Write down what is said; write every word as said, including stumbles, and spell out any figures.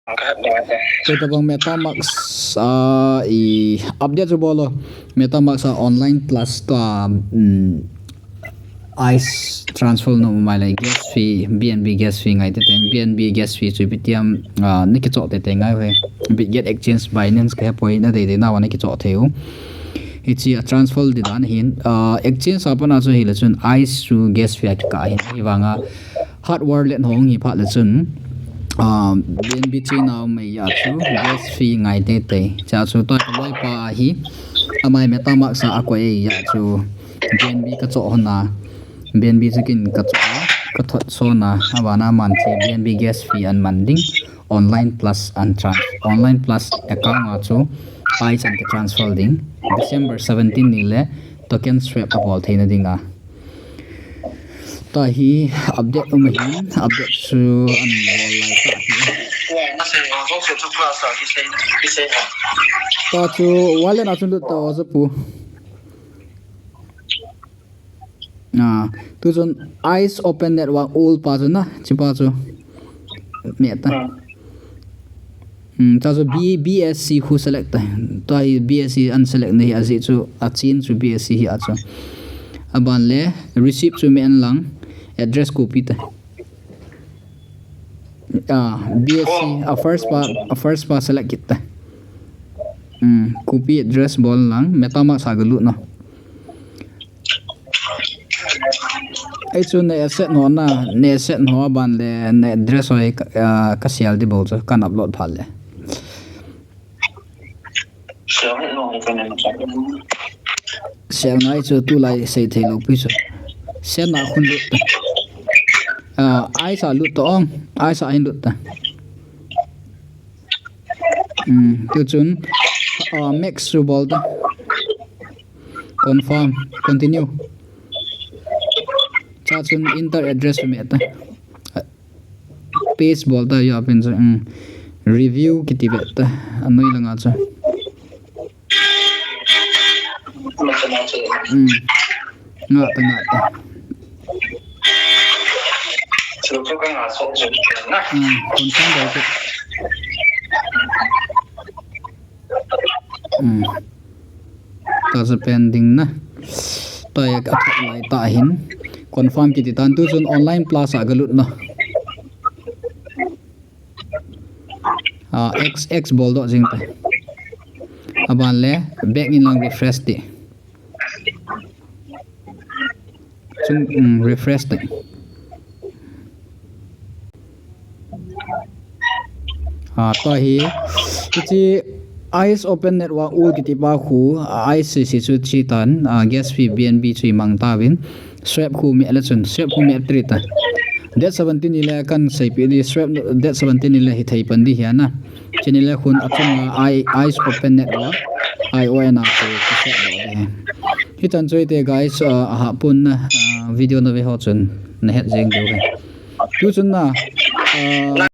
Koi tabang MetaMask a i update chu bol o. MetaMask a online plus to a, um, ice transfer nom mai le gas fee, B N B gas fee ngai tei tei, B N B gas fee chu ipi ti ham, ah, na kichoh tei tei ngai uve. Bitget Exchange, Binance ka hepoi, na dei dei nau a na kichoh thei u. Hichi a transfer di dan hin, ah, exchange a pat a chu hile chun ice chu gas fee a kikah ahin, hivang a hard wallet ho hi phat le chun, ah, B N B chi nau mai a chu gas fee ngai tei tei. Cha chu toi ka loipa ahi, amai MetaMask a akoi a chu B N B ka choh hon a, B N B chu kin ka choh a, ka thot son a, abana man che B N B gas fee an man ding, online plus an trans-, online plus account a chu ice an ka transfer ding, December seventeen ni le token swap a bol theina ding a. Tahi update um hin, update chu an bol lai ta hi. Ta chu wallet a chu lut ta o chu pu. Ah, tu chun ice open network all pa chu na, chi pa chu. Meh ta. Hmm. Hmm, ta chu B, B S C khu select ta. Tua hi B S C an select na hi a zi chu, a chin chu B S C hi a chu. Aban le, receipt chu meh an lang, address copy ta. Ah, B S C, a first pa, a first pa select kit ta. Hmm, copy address bol lang, MetaMask a ga lut na. Ei chu na asset no na, na asset no aban le, na address ho hi ka, ah, ka share di bol chu, kan upload phat le. Share ngai chu tulai sei thei lou pi chu. Share na khun lut ta. Ah, ice a lut ta ong, ice a hin lut ta. Hmm, tu chun, ah, max chu bol ta. Confirm, continue. Cha chun enter address meh ta. Paste bol ta, ya pen chu, hmm. Review kiti vet ta. Anoi langa chu. Hmm. Nga ta, nga ta. Hmm, confirm bol ta. Hmm. Ta chu pending na. Ta ya ka thot lai ta hin. Confirm kiti tan tu chun online plus a ga lut na. Ah, X, X bol doh jing ta. Aban le, back in lang refresh ti. Chung, um, refresh ta. Ah, tua hi, hichi ice open network all kiti pa khu, ah, ice si chu chi tan, ah, gas fee B N B chu i mang ta vin. Swap khu meh le chun, swap khu meh tri ta. Date seventeen ni le kan sei pi di, swap date seventeen ni le hi thei pan di hi a na. Chini le khun a chung a i, ice open network, I O N a khu ka swap doh di hi. Hi chan chu i te guys, ah, aha pun na, ah, video na ve ho chun na het jeng diu hi. Tu chun na, ah,